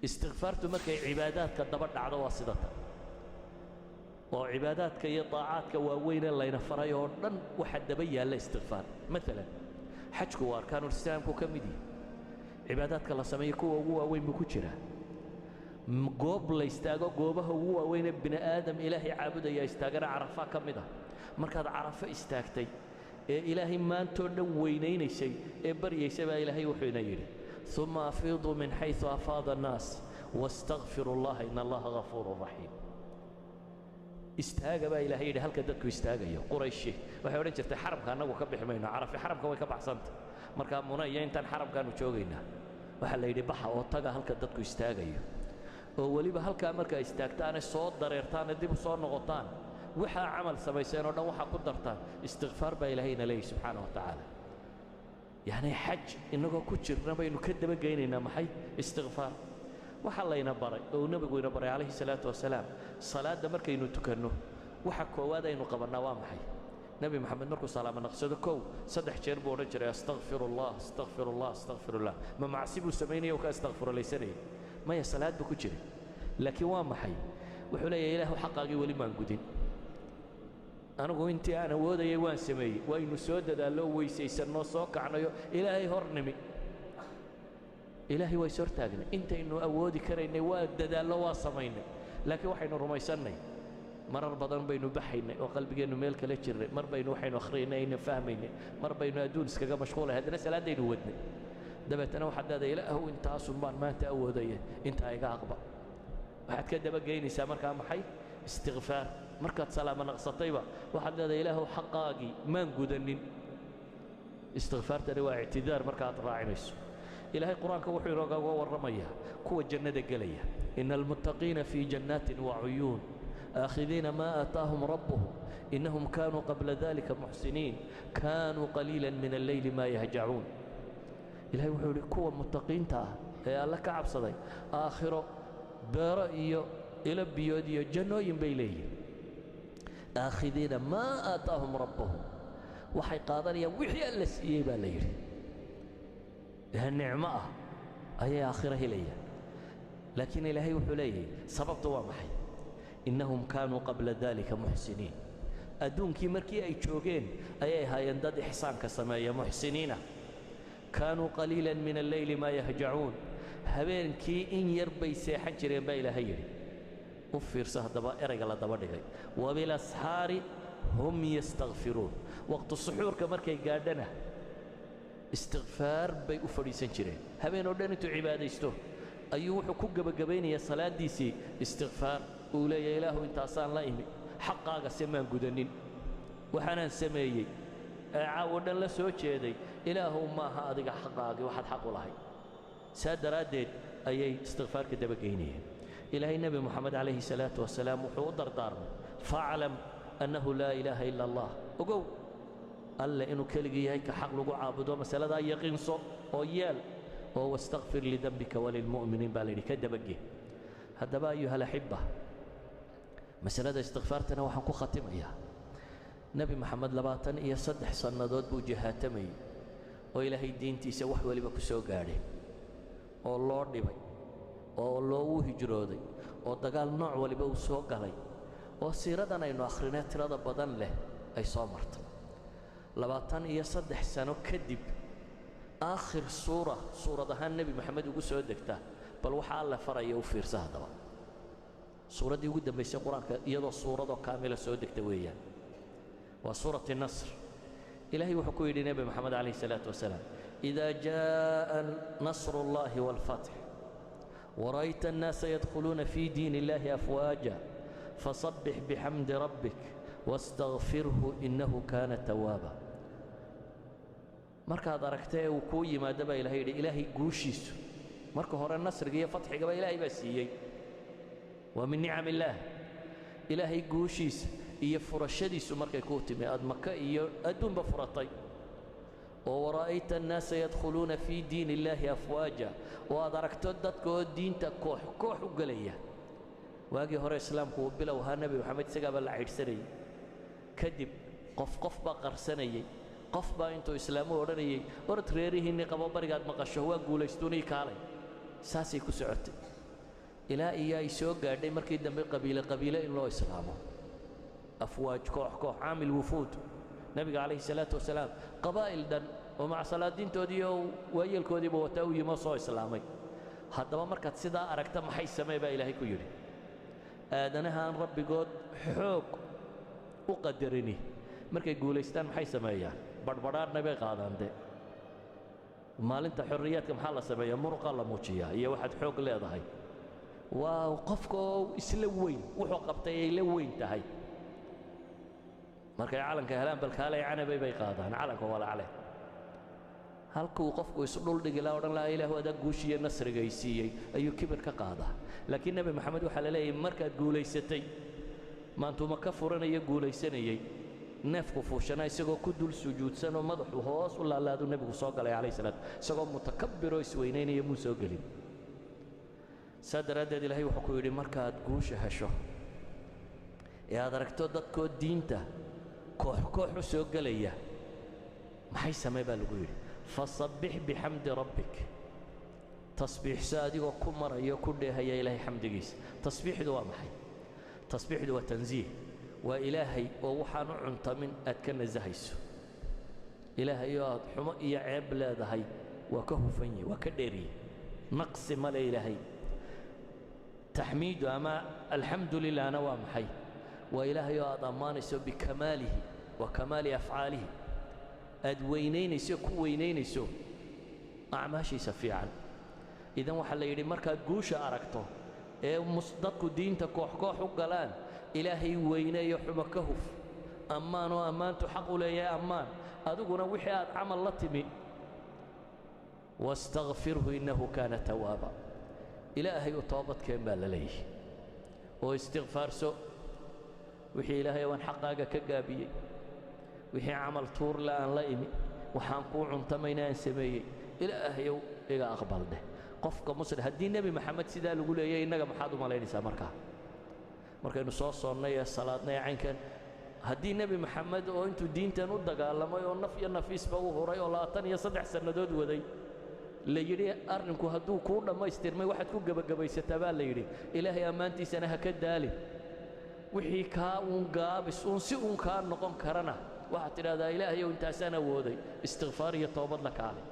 Istikfaartu markay cibaadaadka daba dhacdo waa sida tan, oo cibaadaadka iyo daacaadka waaweynee layna faray oo dhan waxaa daba yaalla istikfaar. Maalan, xajku waa arkaanulislaamku ka mid yihi, cibaadaadka la sameeyo kuwa ugu waaweyn buu ku jiraa. Goob la istaago, goobaha ugu waaweynee bini aadam Ilaahay caabudaya istaagana Carafa ka mid ah. Markaad Carafo istaagtay ee Ilaahay maantoo dhan weynaynaysay ee baryaysay baa Ilaahay wuxuu ina yidhi: "ثم أفيضوا من حيث أفاض الناس واستغفروا الله إن الله غفور رحيم." Istaaga baa Ilaahay yidhi halka dadku istaagayo. Qurayshi waxay odhan jirtay: "Xaramka annagu ka bixi mayno, Carafi xaramka way ka baxsanta, markaa Muna iyo intaan xaramkaanu joogaynaa." Waxaa la yidhi: "Baxa oo taga halka dadku istaagayo, oo weliba halkaa markaa istaagtaane soo dareertaane dib u soo noqotaan, waxaa camal samayseen oo dhan waxaa ku dartaan istikfaar," baa Ilaahayna leeyahy subxaana wa tacaala. Yacni xaj innagoo ku jirna baynu ka dabageynaynaa maxay? Istikfaar. Waxaa layna baray oo uu Nebigu ina baray calayhi salaatu wasalaam, salaadda markaynu tukanno waxa koowaad aynu qabannaa waa maxay? Nebi Moxamed markuu salaamo naqsado, kow saddex jeer buu odhan jiray: "أستغفر الله، أستغفر الله، أستغفر الله." Ma macsi buu samaynaya oo ka astakfirulaysanayay? Maya, salaad buu ku jiray. Laakiin waa maxay? Wuxuu leeyahay: "Ilaahu, xaqaagii weli maan gudin. Anigu intii aan awoodayay waan sameeyey." Waynu soo dadaallo, weysaysanno, soo kacnayo, Ilaahay hor nimi, Ilaahay waa is hortaagnay. Intaynu awoodi karaynay waa dadaallo, waa samaynay, laakiin waxaynu rumaysannay marar badan baynu baxaynay oo qalbigeennu meel kala jirnay, mar baynu waxaynu akhriyaynay ayna fahmaynay, mar baynu adduun iskaga mashquulay, haddana salaaddaynu wadnay. Dabeetana waxaad leedahay: "Ilaahu, intaasun baan maanta awoodaya, intaa iga aqbal." Waxaad ka dabageynaysaa markaa maxay? Istikfaar. Markaad salaamo naqsatayba waxaad leedahay: "Ilaahu, xaqaagii maan gudanin." Istikfaartani waa ictidaar marka aad raacinayso. Ilaahay Qur-aanka wuxuu inoogaga warramayaa kuwa jannada gelaya: "إن المتقين في جنات وعيون آخذين ما آتاهم ربهم إنهم كانوا قبل ذلك محسنين كانوا قليلا من الليل ما يهجعون." Ilahay wuxuu yidhi kuwa muttaqiinta ah ee Alle ka cabsaday aakhiro beero iyo ilo biyood iyo jannooyin bay leeyihin. "آخذين ما آتاهم ربهم", waxay qaadanayaan wixii Alla siiyey baa la yidhi ee nicmo ah ayay aakhiro helayaan. Laakiin Ilaahay wuxuu leeyahay, sababtu waa maxay? "إنهم كانوا قبل ذلك محسنين." Adduunkii markii ay joogeen ayay ahaayeen dad ixsaanka sameeya, muxsiniina. "كانوا قليلا من الليل ما يهجعون", habeenkii in yar bay seexan jireen baa Ilaahay yidhi. U fiirso haddaba erayga la daba dhigay: "وبالأسحار هم يستغفرون." Waqtu suxuurka markay gaadhana istikfaar bay u fadhiisan jireen. Habeen oo dhan intuu cibaadaysto ayuu wuxuu ku gebagabaynayaa salaaddiisii istikfaar. Uu leeyahay: "Ilaahu, intaasaan la imi, xaqaaga se maan gudanin. Waxaanaan sameeyey ee caawo dhan la soo jeeday, Ilaahuw, maaha adiga xaqaagii waxaad xaq u lahayd." Saa daraaddeed ayay istikfaarka dabageynayeen. Ilaahay Nebi Moxamed calayhi salaatu wasalaam wuxuu u dardaarmay: "فاعلم أنه لا إله إلا الله." Ogow Alle inuu keligii yahay ka xaq lagu caabudo, masaladaa yaqiinso oo yeel oo "واستغفر لذنبك وللمؤمنين" baa la yidhi ka dabage. Haddaba, أيها الأحبة, masalada istikfaartana waxaan ku khatimayaa: Nebi Moxamed 23 sannadood buu jihaatamayey oo Ilaahay diintiisa wax waliba ku soo gaadhay oo loo dhibay oo loogu hijrooday oo dagaal nooc waliba uu soo galay oo siiradan aynu akhrinee tirada badan leh ay soo martay. 23 sano kadib, aakhir suura suurad ahaan Nebi Moxamed ugu soo degta, bal waxaa Alle faraya u fiirsa. Haddaba suuraddii ugu dambaysay Qur-aanka iyadoo suuradoo kaamila soo degta weeyaan, waa suurati Nasr. Ilaahay wuxuu ku yidhi Nebi Moxamed calayhi salaatu wasalaam: "إذا جاء نصر الله والفتح ورأيت الناس يدخلون في دين الله أفواجا فسبح بحمد ربك واستغفره إنه كان توابا." Markaad aragtee uu kuu yimaado baa Ilahay yidhi Ilaahay guushiisu. Marka hore nasriga iyo fatxigaba Ilaahay baa siiyey, waa من نعم الله. Ilaahay guushiisa iyo furashadiisu markay kuu timi, aad Maka iyo adduunba furatay oo "ورأيت الناس يدخلون في دين الله أفواجا", oo aad aragto dadka oo diinta koox koox u gelaya. Waagii hore islaamku uu bilow ahaa, Nebi Moxamed isagaabaa la caydhsanayey, kadib qof qof baa qarsanayey, qof baa intuu islaamu odhanayey: "Orod, reerihiinnii qabo, barigaad maqasho waa guulaystuunii, kaalay." Saasay ku socotay. Ilaa iyo ay soo gaadhay markii dambe qabiile qabiile in loo islaamo, afwaaj, koox koox, caamil wufuud. Nebiga calayhi salaatu wasalaam qabaa'il dhan oo macsalaadiintoodii iyo waayeelkoodiiba wataa u yimi oo soo islaamay. Haddaba markaad sidaa aragta maxay samee baa Ilaahay ku yidhi? Aadanahaan rabbigood xoog u qadarini markay guulaystaan maxay sameeyaan? Badhbadhaadhna bay qaadaan. De maalinta xorriyaadka maxaa la sameeyaa? Muruqaa la muujiyaa iyo waxaad xoog leedahay. Waa qofka oo isla weyn, wuxuu qabtay ay la weyn tahay. Markay calanka helaan, balkaalay canabay bay qaadaan calanka walacle. Halkuu qofku isdhuldhigi laha, odhan lahaa Ilaahu adaa guushiiyo nasrigay siiyey, ayuu kibir ka qaadaa. Laakiin Nebi Maxamed waxaa la leeyahay, markaad guulaysatay, maantuma ka furanaya guulaysanayey, neefku fuushanaa isagoo ku dul sujuudsanoo madaxu hoos u laalaaduu nebigu soo galay calayhi salaatu, isagoo mutakabbiroo isweynaynaya muu soo gelin. Saa daraaddeed Ilaahay wuxuu ku yidhi, markaad guusha hesho ee aad aragto dadkoo diinta koox koox u soo gelaya, maxay samee baa lagu yidhi? Fasabbix bixamdi rabbik, tasbiixso adigoo ku marayo, ku dheehaya Ilaahay xamdigiisa. Tasbiixdu waa maxay? Tasbiixdu waa tansiih, waa Ilaahay oo waxaan u cuntamin aad ka nasahayso. Ilaahay oo aad xumo iyo ceeb leedahay waa ka hufan yahi, waa ka dheeriye, naqsi male Ilaahay. Taxmiidu ama alxamdu lilahna waa maxay? Waa Ilaahay oo aad ammaanayso bikamaalihi wa kamaali afcaalihi, aad weynaynayso, ku weynaynayso acmaashiisa fiican. Idan waxaa la yidhi, markaad guusha aragto ee dadku diinta koox koox u galaan, Ilaahay weyneeyo, xumo ka huf, ammaan oo ammaantu xaq u leeyahay ammaan, adiguna wixii aad camal la timi. Wastakfirhu innahu kaana tawaaba, Ilaahay u toobadkeen baa la leeyahay oo istikfaarso wixii Ilaahay waan xaqaaga ka gaabiyey, wixii camal tuurle aan la imi, waxaan kuu cuntamayna aan sameeyey, Ilaahayow iga aqbal dheh. Qofka muslim haddii Nebi Maxamed sidaa lagu leeyay, innaga maxaad u malaynaysaa? Markaa markaynu soo soonnay ee salaadnay ee caynkan, haddii Nebi Maxamed oo intuu diintan u dagaalamay oo naf iyo nafiisba u huray oo 23 sannadood waday la yidhi arrinku hadduu kuu dhammaystirmay, waxaad ku gebagabaysataa baa la yidhi Ilaahay ammaantiisana ha ka daalin, wixii kaa uun gaabis uun si uun kaa noqon karana waxaad tidhahdaa Ilaahayow intaasaan awooday, istikfaar iyo toobad la kaale.